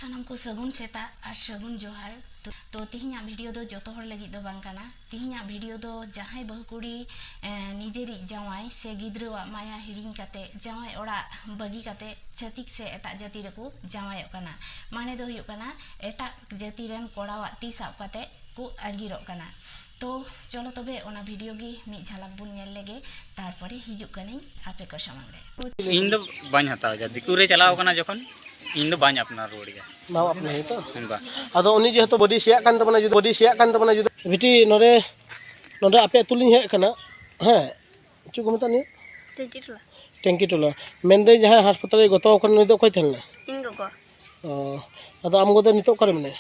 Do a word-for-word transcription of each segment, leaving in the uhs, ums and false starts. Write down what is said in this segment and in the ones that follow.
ᱥᱟᱱᱟᱢ ᱠᱚ ᱥᱟᱹᱜᱩᱱ ᱥᱮᱛᱟᱜ ᱟᱨ ᱥᱟᱹᱜᱩᱱ ᱡᱚᱦᱟᱨ᱾ ᱛᱚ, ᱛᱚ ᱛᱤᱦᱤᱧᱟᱜ ᱵᱷᱤᱰᱤᱭᱳ ᱫᱚ ᱡᱚᱛᱚ ᱦᱚᱲ ᱞᱟᱹᱜᱤᱫ ᱫᱚ ᱵᱟᱝ ᱠᱟᱱᱟ᱾ ᱛᱤᱦᱤᱧᱟᱜ ᱵᱷᱤᱰᱤᱭᱳ ᱫᱚ ᱡᱟᱦᱟᱸᱭ ᱵᱟᱹᱦᱩ ᱠᱩᱲᱤ, ᱮ, ᱱᱤᱡᱮᱨᱤᱡ ᱡᱟᱶᱟᱭ ᱥᱮ ᱜᱤᱫᱽᱨᱟᱹᱣᱟᱜ ᱢᱟᱭᱟ ᱦᱤᱲᱤᱧ ᱠᱟᱛᱮ, ᱡᱟᱶᱟᱭ ᱚᱲᱟᱜ ᱵᱟᱹᱜᱤ ᱠᱟᱛᱮ ᱪᱷᱟᱹᱛᱤᱠ ᱥᱮ ᱮᱴᱟᱜ ᱡᱟᱹᱛᱤ ᱨᱮᱠᱚ ᱡᱟᱶᱟᱭᱚᱜ ᱠᱟᱱᱟ᱾ ᱢᱟᱱᱮ ᱫᱚ ᱦᱩᱭᱩᱜ ᱠᱟᱱᱟ, ᱮᱴᱟᱜ ᱡᱟᱹᱛᱤ ᱨᱮᱱ ᱠᱚᱲᱟᱣᱟᱜ ᱛᱤ ᱥᱟᱵ ᱠᱟᱛᱮ ᱠᱚ ᱟᱸᱜᱤᱨᱚᱜ ᱠᱟᱱᱟ᱾ ᱛᱚ ᱪᱚᱞᱚ ᱛᱚᱵᱮ ᱚᱱᱟ ᱵᱷᱤᱰᱤᱭᱳ ᱜᱮ ᱢᱤᱫ ᱡᱷᱟᱞᱟᱠ ᱵᱚᱱ ᱧᱮᱞ ᱞᱮᱜᱮ, ᱛᱟᱨᱯᱚᱨᱮ ᱦᱤᱡᱩᱜ ᱠᱟᱹᱱᱟᱹᱧ ᱟᱯᱮ ᱠᱚ ᱥᱟᱢᱟᱝ ᱨᱮ᱾ ᱤᱧ ᱫᱚ ᱵᱟᱹᱧ ᱦᱟᱛᱟᱣᱟ, ᱡᱟ ᱫᱤᱠᱩ ᱨᱮ ᱪᱟᱞᱟᱣ ᱠᱟᱱᱟ ᱡᱚᱠᱷᱚᱱ, ᱤᱧ ᱫᱚ ᱵᱟᱹᱧ ᱟᱯᱱᱟᱨ ᱨᱩᱣᱟᱹᱲ ᱜᱮᱭᱟ᱾ ᱵᱟᱢ ᱟᱯᱱᱟᱨ ᱛᱚ? ᱵᱟ᱾ ᱟᱫᱚ ᱩᱱᱤ ᱡᱮᱦᱮᱛᱩ ᱵᱟᱹᱰᱤ ᱥᱮᱭᱟᱜ ᱠᱟᱱ ᱛᱟᱵᱚᱱᱟ, ᱡᱩᱫᱤ ᱵᱟᱹᱰᱤ ᱥᱮᱭᱟᱜ ᱠᱟᱱ ᱛᱟᱵᱚᱱᱟ, ᱡᱩᱫᱤ ᱵᱤᱴᱤ, ᱱᱚᱰᱮ, ᱱᱚᱰᱮ ᱟᱯᱮ ᱟᱹᱛᱩ ᱞᱤᱧ ᱦᱮᱡ ᱟᱠᱟᱱᱟ, ᱦᱮᱸ, ᱪᱮᱫ ᱠᱚ ᱢᱮᱛᱟᱜ ᱱᱤᱭᱟᱹ? ᱴᱮᱝᱠᱤ ᱴᱚᱞᱟ᱾ ᱴᱮᱝᱠᱤ ᱴᱚᱞᱟ᱾ ᱢᱮᱱᱫᱟᱹᱧ, ᱡᱟᱦᱟᱸᱭ ᱦᱟᱥᱯᱟᱛᱟᱞ ᱨᱮ ᱜᱚᱛᱚ ᱟᱠᱟᱱ, ᱩᱱᱤ ᱫᱚ ᱚᱠᱚᱭ ᱛᱟᱦᱮᱸ ᱞᱮᱱᱟ? ᱤᱧ ᱜᱚᱜᱚ᱾ ᱚ, ᱟᱫᱚ ᱟᱢ ᱜᱚ ᱫᱚ ᱱᱤᱛᱚᱜ ᱚᱠᱟᱨᱮ ᱢᱮᱱᱟᱭᱟ?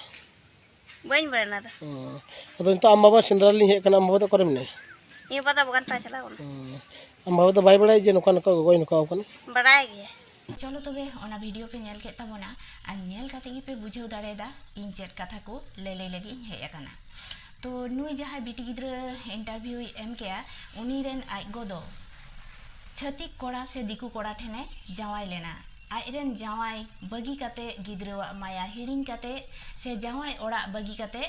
ᱵᱟᱹᱧ ᱵᱟᱲᱟᱭᱟ ᱚᱱᱟ ᱫᱚ᱾ ᱚ, ᱟᱫᱚ ᱱᱤᱛᱚᱜ ᱟᱢ ᱵᱟᱵᱟ ᱥᱮᱸᱫᱽᱨᱟ ᱞᱤᱧ ᱦᱮᱡ ᱟᱠᱟᱱᱟ, ᱟᱢ ᱵᱟᱵᱟ ᱫᱚ ᱚᱠᱟᱨᱮ ᱢᱮᱱᱟᱭᱟ? ᱤᱧ ᱵᱟᱵᱟ ᱫᱚ ᱵᱟᱜᱟᱱ ᱯᱟᱲᱟ ᱪᱟᱞᱟᱣ ᱠᱟᱱᱟ᱾ ᱚ, ᱟᱢ ᱵᱟᱵᱟ ᱫᱚ ᱵᱟᱭ ᱵᱟᱲᱟᱭᱟ ᱡᱮ ᱱᱚᱝᱠᱟ ᱱᱚᱝᱠᱟ ᱜᱚᱜᱚᱭ ᱱᱚᱝᱠᱟ ᱟᱠᱟᱱᱟ? ᱵᱟᱲᱟᱭ ᱜᱮᱭᱟ᱾ ᱪᱚᱞᱚ ᱛᱚᱵᱮ ᱚᱱᱟ ᱵᱷᱤᱰᱤᱭᱳ ᱯᱮ ᱧᱮᱞ ᱠᱮᱫ ᱛᱟᱵᱚᱱᱟ, ᱟᱨ ᱧᱮᱞ ᱠᱟᱛᱮ ᱜᱮᱯᱮ ᱵᱩᱡᱷᱟᱹᱣ ᱫᱟᱲᱮᱭᱟᱫᱟ ᱤᱧ ᱪᱮᱫ ᱠᱟᱛᱷᱟ ᱠᱚ ᱞᱟᱹᱞᱟᱹᱭ ᱞᱟᱹᱜᱤᱫ ᱤᱧ ᱦᱮᱡ ᱟᱠᱟᱱᱟ᱾ ᱛᱚ ᱱᱩᱭ ᱡᱟᱦᱟᱸᱭ ᱵᱤᱴᱤ ᱜᱤᱫᱽᱨᱟᱹ ᱤᱱᱴᱟᱨᱵᱷᱤᱭᱩᱭ ᱮᱢ ᱠᱮᱭᱟ, ᱩᱱᱤ ᱨᱮᱱ ᱟᱡ ᱜᱚ ᱫᱚ ᱪᱷᱟᱹᱛᱤᱠ ᱠᱚᱲᱟ ᱥᱮ ᱫᱤᱠᱩ ᱠᱚᱲᱟ ᱴᱷᱮᱱᱮ ᱡᱟᱶᱟᱭ ᱞᱮᱱᱟ᱾ ᱟᱡ ᱨᱮᱱ ᱡᱟᱶᱟᱭ ᱵᱟᱹᱜᱤ ᱠᱟᱛᱮ, ᱜᱤᱫᱽᱨᱟᱹᱣᱟᱜ ᱢᱟᱭᱟ ᱦᱤᱲᱤᱧ ᱠᱟᱛᱮ, ᱥᱮ ᱡᱟᱶᱟᱭ ᱚᱲᱟᱜ ᱵᱟᱹᱜᱤ ᱠᱟᱛᱮ,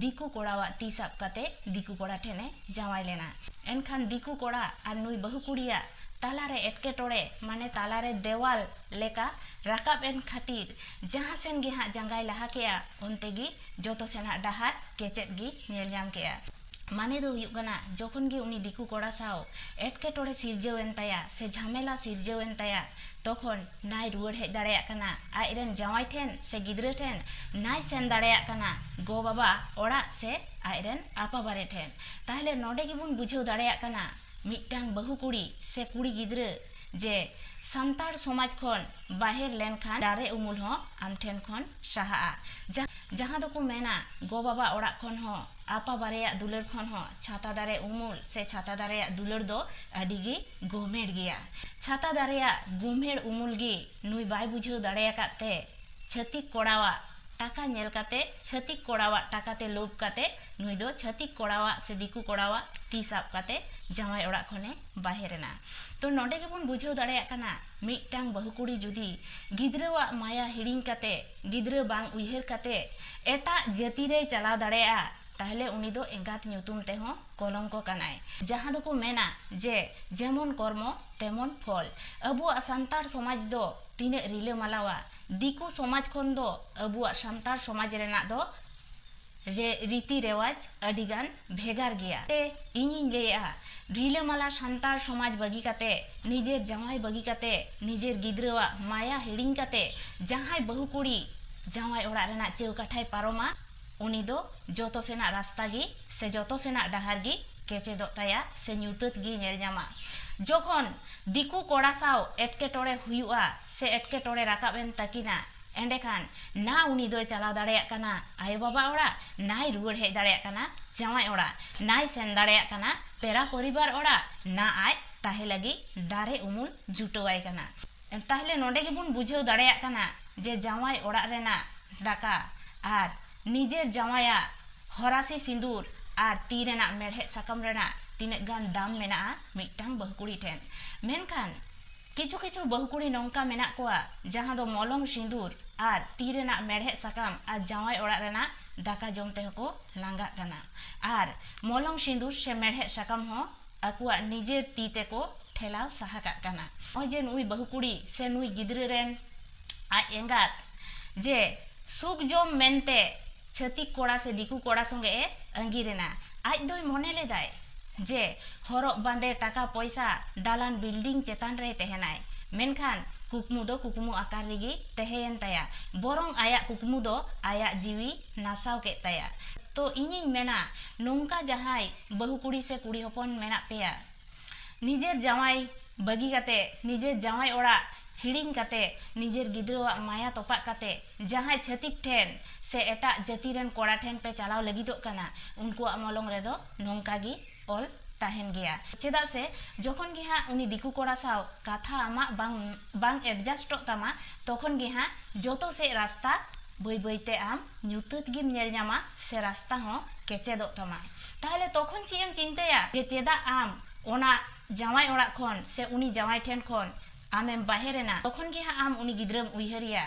ᱫᱤᱠᱩ ᱠᱚᱲᱟᱣᱟᱜ ᱛᱤ ᱥᱟᱵ ᱠᱟᱛᱮ ᱫᱤᱠᱩ ᱠᱚᱲᱟ ᱴᱷᱮᱱᱮ ᱡᱟᱶᱟᱭ ᱞᱮᱱᱟ᱾ ᱮᱱᱠᱷᱟᱱ ᱫᱤᱠᱩ ᱠᱚᱲᱟ ᱟᱨ ᱱᱩᱭ ᱵᱟᱹᱦᱩ ᱠᱩᱲᱤᱭᱟᱜ ᱛᱟᱞᱟᱨᱮ ᱮᱴᱠᱮᱴᱚᱬᱮ, ᱢᱟᱱᱮ ᱛᱟᱞᱟᱨᱮ ᱫᱮᱣᱟᱞ ᱞᱮᱠᱟ ᱨᱟᱠᱟᱵ ᱮᱱ ᱠᱷᱟᱹᱛᱤᱨ ᱡᱟᱦᱟᱸ ᱥᱮᱱ ᱜᱮ ᱦᱟᱸᱜ ᱡᱟᱸᱜᱟᱭ ᱞᱟᱦᱟ ᱠᱮᱜᱼᱟ, ᱚᱱᱛᱮ ᱜᱮ ᱡᱚᱛᱚ ᱥᱮᱱᱟᱜ ᱰᱟᱦᱟᱨ ᱠᱮᱪᱮᱫ ᱜᱮ ᱧᱮᱞ ᱧᱟᱢ ᱠᱮᱜᱼᱟ᱾ ᱢᱟᱱᱮ ᱫᱚ ᱦᱩᱭᱩᱜ ᱠᱟᱱᱟ, ᱡᱚᱠᱷᱚᱱ ᱜᱮ ᱩᱱᱤ ᱫᱤᱠᱩ ᱠᱚᱲᱟ ᱥᱟᱶ ᱮᱴᱠᱮᱴᱚᱬᱮ ᱥᱤᱨᱡᱟᱹᱣ ᱮᱱ ᱛᱟᱭᱟ ᱥᱮ ᱡᱷᱟᱢᱮᱞᱟ ᱥᱤᱨᱡᱟᱹᱣ ᱮᱱ ᱛᱟᱭᱟ, ᱛᱚᱠᱷᱚᱱ ᱱᱟᱭ ᱨᱩᱣᱟᱹᱲ ᱦᱮᱡ ᱫᱟᱲᱮᱭᱟᱜ ᱠᱟᱱᱟ ᱟᱡ ᱨᱮᱱ ᱡᱟᱶᱟᱭ ᱴᱷᱮᱱ ᱥᱮ ᱜᱤᱫᱽᱨᱟᱹ ᱴᱷᱮᱱ, ᱱᱟᱭ ᱥᱮᱱ ᱫᱟᱲᱮᱭᱟᱜ ᱠᱟᱱᱟ ᱜᱚ ᱵᱟᱵᱟ ᱚᱲᱟᱜ ᱥᱮ ᱟᱡ ᱨᱮᱱ ᱟᱯᱟ ᱵᱟᱨᱮ ᱴᱷᱮᱱ᱾ ᱛᱟᱦᱞᱮ ᱱᱚᱰᱮ ᱜᱮᱵᱚᱱ ᱵᱩᱡᱷᱟᱹᱣ ᱫᱟᱲᱮᱭᱟᱜ ᱠᱟᱱᱟ, ᱢᱤᱫᱴᱟᱝ ᱵᱟᱹᱦᱩ ᱠᱩᱲᱤ ᱥᱮ ᱠᱩᱲᱤ ᱜᱤᱫᱽᱨᱟᱹ ᱡᱮ ᱥᱟᱱᱛᱟᱲ ᱥᱚᱢᱟᱡᱽ ᱠᱷᱚᱱ ᱵᱟᱦᱮᱨ ᱞᱮᱱᱠᱷᱟᱱ ᱫᱟᱨᱮ ᱩᱢᱩᱞ ᱦᱚᱸ ᱟᱢ ᱴᱷᱮᱱ ᱠᱷᱚᱱ ᱥᱟᱦᱟᱜᱼᱟ᱾ ᱡᱟ-, ᱡᱟᱦᱟᱸ ᱫᱚᱠᱚ ᱢᱮᱱᱟ, ᱜᱚ ᱵᱟᱵᱟ ᱚᱲᱟᱜ ᱠᱷᱚᱱ ᱦᱚᱸ, ᱟᱯᱟ ᱵᱟᱨᱮᱭᱟᱜ ᱫᱩᱞᱟᱹᱲ ᱠᱷᱚᱱ ᱦᱚᱸ ᱪᱷᱟᱛᱟ ᱫᱟᱨᱮ ᱩᱢᱩᱞ ᱥᱮ ᱪᱷᱟᱛᱟ ᱫᱟᱨᱮᱭᱟᱜ ᱫᱩᱞᱟᱹᱲ ᱫᱚ ᱟᱹᱰᱤ ᱜᱮ ᱜᱳᱢᱮᱲ ᱜᱮᱭᱟ᱾ ᱪᱷᱟᱛᱟ ᱫᱟᱨᱮᱭᱟᱜ ᱜᱳᱢᱮᱲ ᱩᱢᱩᱞ ᱜᱮ ᱱᱩᱭ ᱵᱟᱭ ᱵᱩᱡᱷᱟᱹᱣ ᱫᱟᱲᱮ ᱟᱠᱟᱫ ᱛᱮ ᱪᱷᱟᱹᱛᱤᱠ ᱠᱚᱲᱟᱣᱟᱜ ᱴᱟᱠᱟ ᱧᱮᱞ ᱠᱟᱛᱮ, ᱪᱷᱟᱹᱛᱤᱠ ᱠᱚᱲᱟᱣᱟᱜ ᱴᱟᱠᱟ ᱛᱮ ᱞᱳᱵᱷ ᱠᱟᱛᱮ ᱱᱩᱭ ᱫᱚ ᱪᱷᱟᱹᱛᱤᱠ ᱠᱚᱲᱟᱣᱟᱜ ᱥᱮ ᱫᱤᱠᱩ ᱠᱚᱲᱟᱣᱟᱜ ᱛᱤ ᱥᱟᱵ ᱠᱟᱛᱮ ᱡᱟᱶᱟᱭ ᱚᱲᱟᱜ ᱠᱷᱚᱱᱮ ᱵᱟᱦᱮᱨ ᱮᱱᱟ᱾ ᱛᱚ ᱱᱚᱰᱮ ᱜᱮᱵᱚᱱ ᱵᱩᱡᱷᱟᱹᱣ ᱫᱟᱲᱮᱭᱟᱜ ᱠᱟᱱᱟ, ᱢᱤᱫᱴᱟᱝ ᱵᱟᱹᱦᱩ ᱠᱩᱲᱤ ᱡᱩᱫᱤ ᱜᱤᱫᱽᱨᱟᱹᱣᱟᱜ ᱢᱟᱭᱟ ᱦᱤᱲᱤᱧ ᱠᱟᱛᱮ, ᱜᱤᱫᱽᱨᱟᱹ ᱵᱟᱝ ᱩᱭᱦᱟᱹᱨ ᱠᱟᱛᱮ ᱮᱴᱟᱜ ᱡᱟᱹᱛᱤ ᱨᱮᱭ ᱪᱟᱞᱟᱣ ᱫᱟᱲᱮᱭᱟᱜᱼᱟ, ᱛᱟᱦᱞᱮ ᱩᱱᱤ ᱫᱚ ᱮᱸᱜᱟᱛ ᱧᱩᱛᱩᱢ ᱛᱮᱦᱚᱸ ᱠᱚᱞᱚᱝᱠᱚ ᱠᱟᱱᱟᱭ᱾ ᱡᱟᱦᱟᱸ ᱫᱚᱠᱚ ᱢᱮᱱᱟ ᱡᱮ ᱡᱮᱢᱚᱱ ᱠᱚᱨᱢᱚ ᱛᱮᱢᱚᱱ ᱯᱷᱚᱞ᱾ ᱟᱵᱚᱣᱟᱜ ᱥᱟᱱᱛᱟᱲ ᱥᱚᱢᱟᱡᱽ ᱫᱚ ᱛᱤᱱᱟᱹᱜ ᱨᱤᱞᱟᱹᱢᱟᱞᱟᱣᱟ, ᱫᱤᱠᱩ ᱥᱚᱢᱟᱡᱽ ᱠᱷᱚᱱ ᱫᱚ ᱟᱵᱚᱣᱟᱜ ᱥᱟᱱᱛᱟᱲ ᱥᱚᱢᱟᱡᱽ ᱨᱮᱱᱟᱜ ᱫᱚ ᱨᱮ-, ᱨᱤᱛᱤ ᱨᱮᱣᱟᱡᱽ ᱟᱹᱰᱤᱜᱟᱱ ᱵᱷᱮᱜᱟᱨ ᱜᱮᱭᱟ᱾ ᱛᱮ ᱤᱧᱤᱧ ᱞᱟᱹᱭᱮᱜᱼᱟ, ᱨᱤᱞᱟᱹᱢᱟᱞᱟ ᱥᱟᱱᱛᱟᱲ ᱥᱚᱢᱟᱡᱽ ᱵᱟᱹᱜᱤ ᱠᱟᱛᱮ, ᱱᱤᱡᱮᱨ ᱡᱟᱶᱟᱭ ᱵᱟᱹᱜᱤ ᱠᱟᱛᱮ, ᱱᱤᱡᱮᱨ ᱜᱤᱫᱽᱨᱟᱹᱣᱟᱜ ᱢᱟᱭᱟ ᱦᱤᱲᱤᱧ ᱠᱟᱛᱮ ᱡᱟᱦᱟᱸᱭ ᱵᱟᱹᱦᱩ ᱠᱩᱲᱤ ᱡᱟᱶᱟᱭ ᱚᱲᱟᱜ ᱨᱮᱱᱟᱜ ᱪᱟᱹᱣ ᱠᱟᱴᱷᱟᱭ ᱯᱟᱨᱚᱢᱟ, ᱩᱱᱤ ᱫᱚ ᱡᱚᱛᱚ ᱥᱮᱱᱟᱜ ᱨᱟᱥᱛᱟ ᱜᱮ ᱥᱮ ᱡᱚᱛᱚ ᱥᱮᱱᱟᱜ ᱰᱟᱦᱟᱨ ᱜᱮ ᱠᱮᱪᱮᱫᱚᱜ ᱛᱟᱭᱟ ᱥᱮ ᱧᱩᱛᱟᱹᱛ ᱜᱮ ᱧᱮᱞ ᱧᱟᱢᱟ᱾ ᱡᱚᱠᱷᱚᱱ ᱫᱤᱠᱩ ᱠᱚᱲᱟ ᱥᱟᱶ ᱮᱴᱠᱮᱴᱚᱬᱮ ᱦᱩᱭᱩᱜᱼᱟ ᱥᱮ ᱮᱴᱠᱮᱴᱚᱬᱮ ᱨᱟᱠᱟᱵ ᱮᱱ ᱛᱟᱹᱠᱤᱱᱟ, ᱮᱸᱰᱮᱠᱷᱟᱱ ᱱᱟ ᱩᱱᱤ ᱫᱚᱭ ᱪᱟᱞᱟᱣ ᱫᱟᱲᱮᱭᱟᱜ ᱠᱟᱱᱟ ᱟᱭᱳ ᱵᱟᱵᱟ ᱚᱲᱟᱜ, ᱱᱟᱭ ᱨᱩᱣᱟᱹᱲ ᱦᱮᱡ ᱫᱟᱲᱮᱭᱟᱜ ᱠᱟᱱᱟ ᱡᱟᱶᱟᱭ ᱚᱲᱟᱜ, ᱱᱟᱭ ᱥᱮᱱ ᱫᱟᱲᱮᱭᱟᱜ ᱠᱟᱱᱟ ᱯᱮᱲᱟ ᱯᱚᱨᱤᱵᱟᱨ ᱚᱲᱟᱜ, ᱱᱟ ᱟᱡ ᱛᱟᱦᱮᱸ ᱞᱟᱹᱜᱤᱫ ᱫᱟᱨᱮ ᱩᱢᱩᱞ ᱡᱩᱴᱟᱹᱣᱟᱭ ᱠᱟᱱᱟ᱾ ᱛᱟᱦᱞᱮ ᱱᱚᱰᱮ ᱜᱮᱵᱚᱱ ᱵᱩᱡᱷᱟᱹᱣ ᱫᱟᱲᱮᱭᱟᱜ ᱠᱟᱱᱟ ᱡᱮ ᱡᱟᱶᱟᱭ ᱚᱲᱟᱜ ᱨᱮᱱᱟᱜ ᱫᱟᱠᱟ ᱟᱨ ᱱᱤᱡᱮᱨ ᱡᱟᱶᱟᱭᱟᱜ ᱦᱚᱨᱟᱥᱤ ᱥᱤᱸᱫᱩᱨ ᱟᱨ ᱛᱤ ᱨᱮᱱᱟᱜ ᱢᱮᱲᱦᱮᱫ ᱥᱟᱠᱟᱢ ᱨᱮᱱᱟᱜ ᱛᱤᱱᱟᱹᱜ ᱜᱟᱱ ᱫᱟᱢ ᱢᱮᱱᱟᱜᱼᱟ ᱢᱤᱫᱴᱟᱝ ᱵᱟᱹᱦᱩ ᱠᱩᱲᱤ ᱴᱷᱮᱱ᱾ ᱢᱮᱱᱠᱷᱟᱱ ᱠᱤᱪᱷᱩ ᱠᱤᱪᱷᱩ ᱵᱟᱹᱦᱩ ᱠᱩᱲᱤ ᱱᱚᱝᱠᱟ ᱢᱮᱱᱟᱜ ᱠᱚᱣᱟ, ᱡᱟᱦᱟᱸ ᱫᱚ ᱢᱚᱞᱚᱝ ᱥᱤᱸᱫᱩᱨ ᱟᱨ ᱛᱤ ᱨᱮᱱᱟᱜ ᱢᱮᱲᱦᱮᱫ ᱥᱟᱠᱟᱢ ᱟᱨ ᱡᱟᱶᱟᱭ ᱚᱲᱟᱜ ᱨᱮᱱᱟᱜ ᱫᱟᱠᱟ ᱡᱚᱢ ᱛᱮᱦᱚᱸ ᱠᱚ ᱞᱟᱸᱜᱟᱜ ᱠᱟᱱᱟ᱾ ᱟᱨ ᱢᱚᱞᱚᱝ ᱥᱤᱸᱫᱩᱨ ᱥᱮ ᱢᱮᱲᱦᱮᱫ ᱥᱟᱠᱟᱢ ᱦᱚᱸ ᱟᱠᱚᱣᱟᱜ ᱱᱤᱡᱮᱨ ᱛᱤ ᱛᱮᱠᱚ ᱴᱷᱮᱞᱟᱣ ᱥᱟᱦᱟ ᱠᱟᱜ ᱠᱟᱱᱟ᱾ ᱱᱚᱜᱼᱚᱭ ᱡᱮ ᱱᱩᱭ ᱵᱟᱹᱦᱩ ᱠᱩᱲᱤ ᱥᱮ ᱱᱩᱭ ᱜᱤᱫᱽᱨᱟᱹ ᱨᱮᱱ ᱟᱡ ᱮᱸᱜᱟᱛ ᱡᱮ ᱥᱩᱠ ᱡᱚᱢ ᱢᱮᱱᱛᱮ ᱪᱷᱟᱹᱛᱤᱠ ᱠᱚᱲᱟ ᱥᱮ ᱫᱤᱠᱩ ᱠᱚᱲᱟ ᱥᱚᱸᱜᱮ ᱮ ᱟᱺᱜᱤᱨ ᱮᱱᱟ, ᱟᱡ ᱫᱚᱭ ᱢᱚᱱᱮ ᱞᱮᱫᱟᱭ ᱡᱮ ᱦᱚᱨᱚᱜ ᱵᱟᱸᱫᱮ, ᱴᱟᱠᱟ ᱯᱚᱭᱥᱟ, ᱫᱟᱞᱟᱱ ᱵᱤᱞᱰᱤᱝ ᱪᱮᱛᱟᱱ ᱨᱮᱭ ᱛᱟᱦᱮᱱᱟᱭ, ᱢᱮᱱᱠᱷᱟᱱ ᱠᱩᱠᱢᱩ ᱫᱚ ᱠᱩᱠᱢᱩ ᱟᱠᱟᱨ ᱨᱮᱜᱮ ᱛᱟᱦᱮᱸᱭᱮᱱ ᱛᱟᱭᱟ᱾ ᱵᱚᱨᱚᱝ ᱟᱭᱟᱜ ᱠᱩᱠᱢᱩ ᱫᱚ ᱟᱭᱟᱜ ᱡᱤᱣᱤ ᱱᱟᱥᱟᱣ ᱠᱮᱫ ᱛᱟᱭᱟ᱾ ᱛᱚ ᱤᱧᱤᱧ ᱢᱮᱱᱟ, ᱱᱚᱝᱠᱟ ᱡᱟᱦᱟᱸᱭ ᱵᱟᱹᱦᱩ ᱠᱩᱲᱤ ᱥᱮ ᱠᱩᱲᱤ ᱦᱚᱯᱚᱱ ᱢᱮᱱᱟᱜ ᱯᱮᱭᱟ, ᱱᱤᱡᱮᱨ ᱡᱟᱶᱟᱭ ᱵᱟᱹᱜᱤ ᱠᱟᱛᱮ, ᱱᱤᱡᱮᱨ ᱡᱟᱶᱟᱭ ᱚᱲᱟᱜ ᱦᱤᱲᱤᱧ ᱠᱟᱛᱮ, ᱱᱤᱡᱮᱨ ᱜᱤᱫᱽᱨᱟᱹᱣᱟᱜ ᱢᱟᱭᱟ ᱛᱚᱯᱟᱜ ᱠᱟᱛᱮ ᱡᱟᱦᱟᱸᱭ ᱪᱷᱟᱹᱛᱤᱠ ᱴᱷᱮᱱ ᱥᱮ ᱮᱴᱟᱜ ᱡᱟᱹᱛᱤ ᱨᱮᱱ ᱠᱚᱲᱟ ᱴᱷᱮᱱ ᱯᱮ ᱪᱟᱞᱟᱣ ᱞᱟᱹᱜᱤᱫᱚᱜ ᱠᱟᱱᱟ, ᱩᱱᱠᱩᱣᱟᱜ ᱢᱚᱞᱚᱝ ᱨᱮᱫᱚ ᱱᱚᱝᱠᱟ ᱜᱮ ᱚᱞ ᱛᱟᱦᱮᱱ ᱜᱮᱭᱟ᱾ ᱪᱮᱫᱟᱜ ᱥᱮ ᱡᱚᱠᱷᱚᱱ ᱜᱮ ᱦᱟᱸᱜ ᱩᱱᱤ ᱫᱤᱠᱩ ᱠᱚᱲᱟ ᱥᱟᱶ ᱠᱟᱛᱷᱟ ᱟᱢᱟᱜ ᱵᱟᱝ, ᱵᱟᱝ ᱮᱰᱡᱟᱥᱴᱚᱜ ᱛᱟᱢᱟ, ᱛᱚᱠᱷᱚᱱ ᱜᱮ ᱦᱟᱸᱜ ᱡᱚᱛᱚ ᱥᱮᱫ ᱨᱟᱥᱛᱟ ᱵᱟᱹᱭ ᱵᱟᱹᱭᱛᱮ ᱟᱢ ᱧᱩᱛᱟᱹᱛ ᱜᱮᱢ ᱧᱮᱞ ᱧᱟᱢᱟ ᱥᱮ ᱨᱟᱥᱛᱟ ᱦᱚᱸ ᱠᱮᱪᱮᱫᱚᱜ ᱛᱟᱢᱟ᱾ ᱛᱟᱦᱚᱞᱮ ᱛᱚᱠᱷᱚᱱ ᱪᱮᱫ ᱮᱢ ᱪᱤᱱᱛᱟᱹᱭᱟ ᱡᱮ ᱪᱮᱫᱟᱜ ᱟᱢ ᱚᱱᱟ ᱡᱟᱶᱟᱭ ᱚᱲᱟᱜ ᱠᱷᱚᱱ ᱥᱮ ᱩᱱᱤ ᱡᱟᱶᱟᱭ ᱴᱷᱮᱱ ᱠᱷᱚᱱ ᱟᱢᱮᱢ ᱵᱟᱦᱮᱨ ᱮᱱᱟ? ᱛᱚᱠᱷᱚᱱ ᱜᱮ ᱦᱟᱸᱜ ᱟᱢ ᱩᱱᱤ ᱜᱤᱫᱽᱨᱟᱹᱢ ᱩᱭᱦᱟᱹᱨᱮᱭᱟ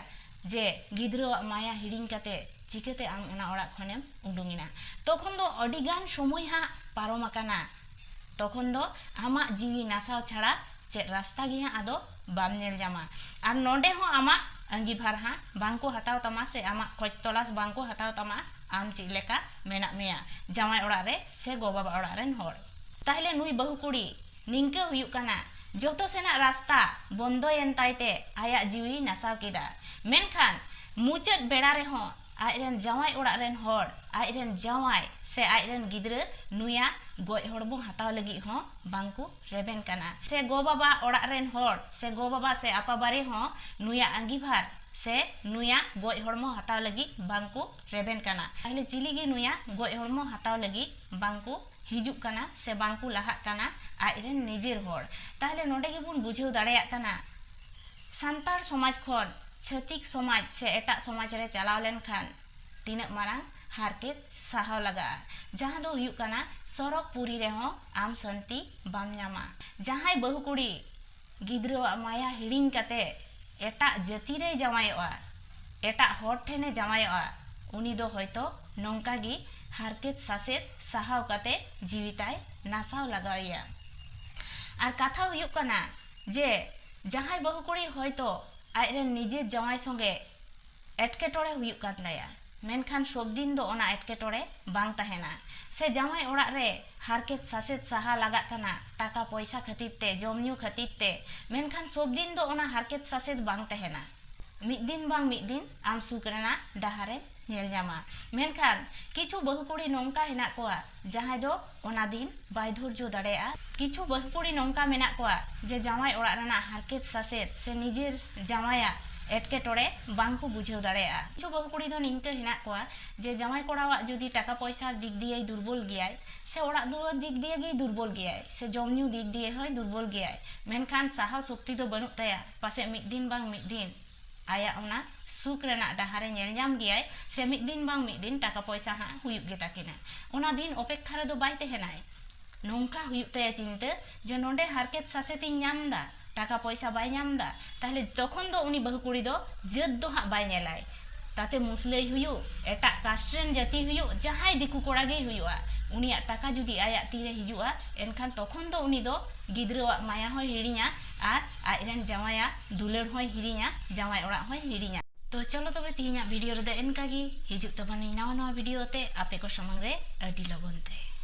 ᱡᱮ ᱜᱤᱫᱽᱨᱟᱹᱣᱟᱜ ᱢᱟᱭᱟ ᱦᱤᱲᱤᱧ ᱠᱟᱛᱮ ᱪᱤᱠᱟᱹᱛᱮ ᱟᱢ ᱚᱱᱟ ᱚᱲᱟᱜ ᱠᱷᱚᱱᱮᱢ ᱩᱰᱩᱝ ᱮᱱᱟ᱾ ᱛᱚᱠᱷᱚᱱ ᱫᱚ ᱟᱹᱰᱤ ᱜᱟᱱ ᱥᱚᱢᱚᱭ ᱦᱟᱸᱜ ᱯᱟᱨᱚᱢ ᱟᱠᱟᱱᱟ᱾ ᱛᱚᱠᱷᱚᱱ ᱫᱚ ᱟᱢᱟᱜ ᱡᱤᱣᱤ ᱱᱟᱥᱟᱣ ᱪᱷᱟᱲᱟ ᱪᱮᱫ ᱨᱟᱥᱛᱟ ᱜᱮ ᱦᱟᱸᱜ ᱟᱫᱚ ᱵᱟᱢ ᱧᱮᱞ ᱧᱟᱢᱟ᱾ ᱟᱨ ᱱᱚᱰᱮ ᱦᱚᱸ ᱟᱢᱟᱜ ᱟᱺᱜᱤᱵᱷᱟᱨ ᱦᱟᱸᱜ ᱵᱟᱝᱠᱚ ᱦᱟᱛᱟᱣ ᱛᱟᱢᱟ ᱥᱮ ᱟᱢᱟᱜ ᱠᱷᱚᱡᱽ ᱛᱚᱞᱟᱥ ᱵᱟᱝᱠᱚ ᱦᱟᱛᱟᱣ ᱛᱟᱢᱟ, ᱟᱢ ᱪᱮᱫ ᱞᱮᱠᱟ ᱢᱮᱱᱟᱜ ᱢᱮᱭᱟ ᱡᱟᱶᱟᱭ ᱚᱲᱟᱜ ᱨᱮ ᱥᱮ ᱜᱚ ᱵᱟᱵᱟ ᱚᱲᱟᱜ ᱨᱮᱱ ᱦᱚᱲ᱾ ᱛᱟᱦᱞᱮ ᱱᱩᱭ ᱵᱟᱹᱦᱩ ᱠᱩᱲᱤ ᱱᱤᱝᱠᱟᱹ ᱦᱩᱭᱩᱜ ᱠᱟᱱᱟ, ᱡᱚᱛᱚ ᱥᱮᱱᱟᱜ ᱨᱟᱥᱛᱟ ᱵᱚᱱᱫᱚᱭᱮᱱ ᱛᱟᱭᱛᱮ ᱟᱭᱟᱜ ᱡᱤᱣᱤ ᱱᱟᱥᱟᱣ ᱠᱮᱫᱟ᱾ ᱢᱮᱱᱠᱷᱟᱱ ᱢᱩᱪᱟᱹᱫ ᱵᱮᱲᱟ ᱨᱮᱦᱚᱸ ᱟᱡᱨᱮᱱ ᱡᱟᱶᱟᱭ ᱚᱲᱟᱜ ᱨᱮᱱ ᱦᱚᱲ, ᱟᱡᱨᱮᱱ ᱡᱟᱶᱟᱭ ᱥᱮ ᱟᱡᱨᱮᱱ ᱜᱤᱫᱽᱨᱟᱹ ᱱᱩᱭᱟᱜ ᱜᱚᱡ ᱦᱚᱲᱢᱚ ᱦᱟᱛᱟᱣ ᱞᱟᱹᱜᱤᱫ ᱦᱚᱸ ᱵᱟᱝᱠᱚ ᱨᱮᱵᱮᱱ ᱠᱟᱱᱟ᱾ ᱥᱮ ᱜᱚ ᱵᱟᱵᱟ ᱚᱲᱟᱜ ᱨᱮᱱ ᱦᱚᱲ ᱥᱮ ᱜᱚ ᱵᱟᱵᱟ ᱥᱮ ᱟᱯᱟ ᱵᱟᱨᱮ ᱦᱚᱸ ᱱᱩᱭᱟᱜ ᱟᱺᱜᱤᱵᱷᱟᱨ ᱥᱮ ᱱᱩᱭᱟᱜ ᱜᱚᱡ ᱦᱚᱲᱢᱚ ᱦᱟᱛᱟᱣ ᱞᱟᱹᱜᱤᱫ ᱵᱟᱝᱠᱚ ᱨᱮᱵᱮᱱ ᱠᱟᱱᱟ᱾ ᱛᱟᱦᱞᱮ ᱪᱤᱞᱤ ᱜᱮ ᱱᱩᱭᱟᱜ ᱜᱚᱡ ᱦᱚᱲᱢᱚ ᱦᱟᱛᱟᱣ ᱞᱟᱹᱜᱤᱫ ᱵᱟᱝᱠᱚ ᱦᱤᱡᱩᱜ ᱠᱟᱱᱟ ᱥᱮ ᱵᱟᱝᱠᱚ ᱞᱟᱦᱟᱜ ᱠᱟᱱᱟ ᱟᱡᱨᱮᱱ ᱱᱤᱡᱮᱨ ᱦᱚᱲ᱾ ᱛᱟᱦᱞᱮ ᱱᱚᱰᱮ ᱜᱮᱵᱚᱱ ᱵᱩᱡᱷᱟᱹᱣ ᱫᱟᱲᱮᱭᱟᱜ ᱠᱟᱱᱟ, ᱥᱟᱱᱛᱟᱲ ᱥᱚᱢᱟᱡᱽ ᱠᱷᱚᱱ ᱪᱷᱟᱹᱛᱤᱠ ᱥᱚᱢᱟᱡᱽ ᱥᱮ ᱮᱴᱟᱜ ᱥᱚᱢᱟᱡᱽ ᱨᱮ ᱪᱟᱞᱟᱣ ᱞᱮᱱᱠᱷᱟᱱ ᱛᱤᱱᱟᱹᱜ ᱢᱟᱨᱟᱝ ᱦᱟᱨᱠᱮᱛ ᱥᱟᱦᱟᱣ ᱞᱟᱜᱟᱜᱼᱟ, ᱡᱟᱦᱟᱸ ᱫᱚ ᱦᱩᱭᱩᱜ ᱠᱟᱱᱟ ᱥᱚᱨᱚᱜᱽ ᱯᱩᱨᱤ ᱨᱮᱦᱚᱸ ᱟᱢ ᱥᱟᱹᱱᱛᱤ ᱵᱟᱢ ᱧᱟᱢᱟ᱾ ᱡᱟᱦᱟᱸᱭ ᱵᱟᱹᱦᱩ ᱠᱩᱲᱤ ᱜᱤᱫᱽᱨᱟᱹᱣᱟᱜ ᱢᱟᱭᱟ ᱦᱤᱲᱤᱧ ᱠᱟᱛᱮ ᱮᱴᱟᱜ ᱡᱟᱹᱛᱤ ᱨᱮᱭ ᱡᱟᱶᱟᱭᱚᱜᱼᱟ, ᱮᱴᱟᱜ ᱦᱚᱲ ᱴᱷᱮᱱᱮ ᱡᱟᱶᱟᱭᱚᱜᱼᱟ, ᱩᱱᱤ ᱫᱚ ᱦᱚᱭᱛᱚ ᱱᱚᱝᱠᱟ ᱜᱮ ᱦᱟᱨᱠᱮᱛ ᱥᱟᱥᱮᱛ ᱥᱟᱦᱟᱣ ᱠᱟᱛᱮ ᱡᱤᱣᱤ ᱛᱟᱭ ᱱᱟᱥᱟᱣ ᱞᱟᱜᱟᱣᱮᱭᱟ᱾ ᱟᱨ ᱠᱟᱛᱷᱟ ᱦᱩᱭᱩᱜ ᱠᱟᱱᱟ ᱡᱮ ᱡᱟᱦᱟᱸᱭ ᱵᱟᱹᱦᱩ ᱠᱩᱲᱤ ᱦᱚᱭᱛᱚ ᱟᱡᱨᱮᱱ ᱱᱤᱡᱮᱨ ᱡᱟᱶᱟᱭ ᱥᱚᱸᱜᱮ ᱮᱴᱠᱮᱴᱚᱬᱮ ᱦᱩᱭᱩᱜ ᱠᱟᱱ ᱛᱟᱭᱟ, ᱢᱮᱱᱠᱷᱟᱱ ᱥᱚᱵ ᱫᱤᱱ ᱫᱚ ᱚᱱᱟ ᱮᱴᱠᱮᱴᱚᱬᱮ ᱵᱟᱝ ᱛᱟᱦᱮᱱᱟ᱾ ᱥᱮ ᱡᱟᱶᱟᱭ ᱚᱲᱟᱜ ᱨᱮ ᱦᱟᱨᱠᱮᱛ ᱥᱟᱥᱮᱛ ᱥᱟᱦᱟ ᱞᱟᱜᱟᱜ ᱠᱟᱱᱟ ᱴᱟᱠᱟ ᱯᱚᱭᱥᱟ ᱠᱷᱟᱹᱛᱤᱨ ᱛᱮ, ᱡᱚᱢ ᱧᱩ ᱠᱷᱟᱹᱛᱤᱨ ᱛᱮ, ᱢᱮᱱᱠᱷᱟᱱ ᱥᱚᱵ ᱫᱤᱱ ᱫᱚ ᱚᱱᱟ ᱦᱟᱨᱠᱮᱛ ᱥᱟᱥᱮᱛ ᱵᱟᱝ ᱛᱟᱦᱮᱱᱟ᱾ ᱢᱤᱫ ᱫᱤᱱ ᱵᱟᱝ ᱢᱤᱫ ᱫᱤᱱ ᱟᱢ ᱥᱩᱠ ᱨᱮᱱᱟᱜ ᱰᱟᱦᱟᱨᱮᱢ ᱧᱮᱞ ᱧᱟᱢᱟ᱾ ᱢᱮᱱᱠᱷᱟᱱ ᱠᱤᱪᱷᱩ ᱵᱟᱹᱦᱩ ᱠᱩᱲᱤ ᱱᱚᱝᱠᱟ ᱦᱮᱱᱟᱜ ᱠᱚᱣᱟ ᱡᱟᱦᱟᱸᱭ ᱫᱚ ᱚᱱᱟ ᱫᱤᱱ ᱵᱟᱭ ᱫᱷᱳᱨᱡᱚ ᱫᱟᱲᱮᱭᱟᱜᱼᱟ᱾ ᱠᱤᱪᱷᱩ ᱵᱟᱹᱦᱩ ᱠᱩᱲᱤ ᱱᱚᱝᱠᱟ ᱢᱮᱱᱟᱜ ᱠᱚᱣᱟ ᱡᱮ ᱡᱟᱶᱟᱭ ᱚᱲᱟᱜ ᱨᱮᱱᱟᱜ ᱦᱟᱨᱠᱮᱛ ᱥᱟᱥᱮᱛ ᱥᱮ ᱱᱤᱡᱮᱨ ᱡᱟᱶᱟᱭᱟᱜ ᱮᱴᱠᱮᱴᱚᱬᱮ ᱵᱟᱝ ᱠᱚ ᱵᱩᱡᱷᱟᱹᱣ ᱫᱟᱲᱮᱭᱟᱜᱼᱟ᱾ ᱠᱤᱪᱷᱩ ᱵᱟᱹᱦᱩ ᱠᱩᱲᱤ ᱫᱚ ᱱᱤᱝᱠᱟᱹ ᱦᱮᱱᱟᱜ ᱠᱚᱣᱟ ᱡᱮ ᱡᱟᱶᱟᱭ ᱠᱚᱲᱟᱣᱟᱜ ᱡᱩᱫᱤ ᱴᱟᱠᱟ ᱯᱚᱭᱥᱟ ᱫᱤᱠ ᱫᱤᱭᱮᱭ ᱫᱩᱨᱵᱚᱞ ᱜᱮᱭᱟᱭ ᱥᱮ ᱚᱲᱟᱜ ᱫᱩᱣᱟᱹᱨ ᱫᱤᱠ ᱫᱤᱭᱮ ᱜᱮᱭ ᱫᱩᱨᱵᱚᱞ ᱜᱮᱭᱟᱭ ᱥᱮ ᱡᱚᱢ ᱧᱩ ᱫᱤᱠ ᱫᱤᱭᱮ ᱦᱚᱸᱭ ᱫᱩᱨᱵᱚᱞ ᱜᱮᱭᱟᱭ, ᱢᱮᱱᱠᱷᱟᱱ ᱥᱟᱦᱟᱣ ᱥᱚᱠᱛᱤ ᱫᱚ ᱵᱟᱹᱱᱩᱜ ᱛᱟᱭᱟ᱾ ᱯᱟᱥᱮᱡ ᱢᱤᱫ ᱫᱤᱱ ᱵᱟᱝ ᱢᱤᱫ ᱫᱤᱱ ᱟᱭᱟᱜ ᱚᱱᱟ ᱥᱩᱠ ᱨᱮᱱᱟᱜ ᱰᱟᱦᱟᱨᱮ ᱧᱮᱞ ᱧᱟᱢ ᱜᱮᱭᱟᱭ, ᱥᱮ ᱢᱤᱫ ᱫᱤᱱ ᱵᱟᱝ ᱢᱤᱫ ᱫᱤᱱ ᱴᱟᱠᱟ ᱯᱚᱭᱥᱟ ᱦᱟᱸᱜ ᱦᱩᱭᱩᱜ ᱜᱮ ᱛᱟᱹᱠᱤᱱᱟ᱾ ᱚᱱᱟ ᱫᱤᱱ ᱚᱯᱮᱠᱠᱷᱟ ᱨᱮᱫᱚ ᱵᱟᱭ ᱛᱟᱦᱮᱱᱟᱭ᱾ ᱱᱚᱝᱠᱟ ᱦᱩᱭᱩᱜ ᱛᱟᱭᱟ ᱪᱤᱱᱛᱟᱹ ᱡᱮ ᱱᱚᱰᱮ ᱦᱟᱨᱠᱮᱛ ᱥᱟᱥᱮᱛᱤᱧ ᱧᱟᱢ ᱮᱫᱟ, ᱴᱟᱠᱟ ᱯᱚᱭᱥᱟ ᱵᱟᱭ ᱧᱟᱢ ᱮᱫᱟ, ᱛᱟᱦᱞᱮ ᱛᱚᱠᱷᱚᱱ ᱫᱚ ᱩᱱᱤ ᱵᱟᱹᱦᱩ ᱠᱩᱲᱤ ᱫᱚ ᱡᱟᱹᱛ ᱫᱚ ᱦᱟᱸᱜ ᱵᱟᱭ ᱧᱮᱞᱟᱭ᱾ ᱛᱟᱛᱮ ᱢᱩᱥᱞᱟᱹᱭ ᱦᱩᱭᱩᱜ, ᱮᱴᱟᱜ ᱠᱟᱥᱴ ᱨᱮᱱ ᱡᱟᱹᱛᱤ ᱦᱩᱭᱩᱜ, ᱡᱟᱦᱟᱸᱭ ᱫᱤᱠᱩ ᱠᱚᱲᱟ ᱜᱮᱭ ᱦᱩᱭᱩᱜᱼᱟ, ᱩᱱᱤᱭᱟᱜ ᱴᱟᱠᱟ ᱡᱩᱫᱤ ᱟᱭᱟᱜ ᱛᱤᱨᱮ ᱦᱤᱡᱩᱜᱼᱟ, ᱮᱱᱠᱷᱟᱱ ᱛᱚᱠᱷᱚᱱ ᱫᱚ ᱩᱱᱤ ᱫᱚ ᱜᱤᱫᱽᱨᱟᱹᱣᱟᱜ ᱢᱟᱭᱟ ᱦᱚᱸᱭ ᱦᱤᱲᱤᱧᱟ ᱟᱨ ᱟᱡᱨᱮᱱ ᱡᱟᱶᱟᱭᱟᱜ ᱫᱩᱞᱟᱹᱲ ᱦᱚᱸᱭ ᱦᱤᱲᱤᱧᱟ, ᱡᱟᱶᱟᱭ ᱚᱲᱟᱜ ᱦᱚᱸᱭ ᱦᱤᱲᱤᱧᱟ᱾ ᱛᱚ ᱪᱚᱞᱚ ᱛᱚᱵᱮ ᱛᱮᱦᱮᱧᱟᱜ ᱵᱷᱤᱰᱤᱭᱳ ᱨᱮᱫᱚ ᱤᱱᱠᱟᱹ ᱜᱮ᱾ ᱦᱤᱡᱩᱜ ᱛᱟᱵᱚᱱᱟᱹᱧ ᱱᱟᱣᱟ ᱱᱟᱣᱟ ᱵᱷᱤᱰᱤᱭᱳ ᱛᱮ ᱟᱯᱮ ᱠᱚ ᱥᱟᱢᱟᱝ ᱨᱮ ᱟᱹᱰᱤ ᱞᱚᱜᱚᱱ ᱛᱮ᱾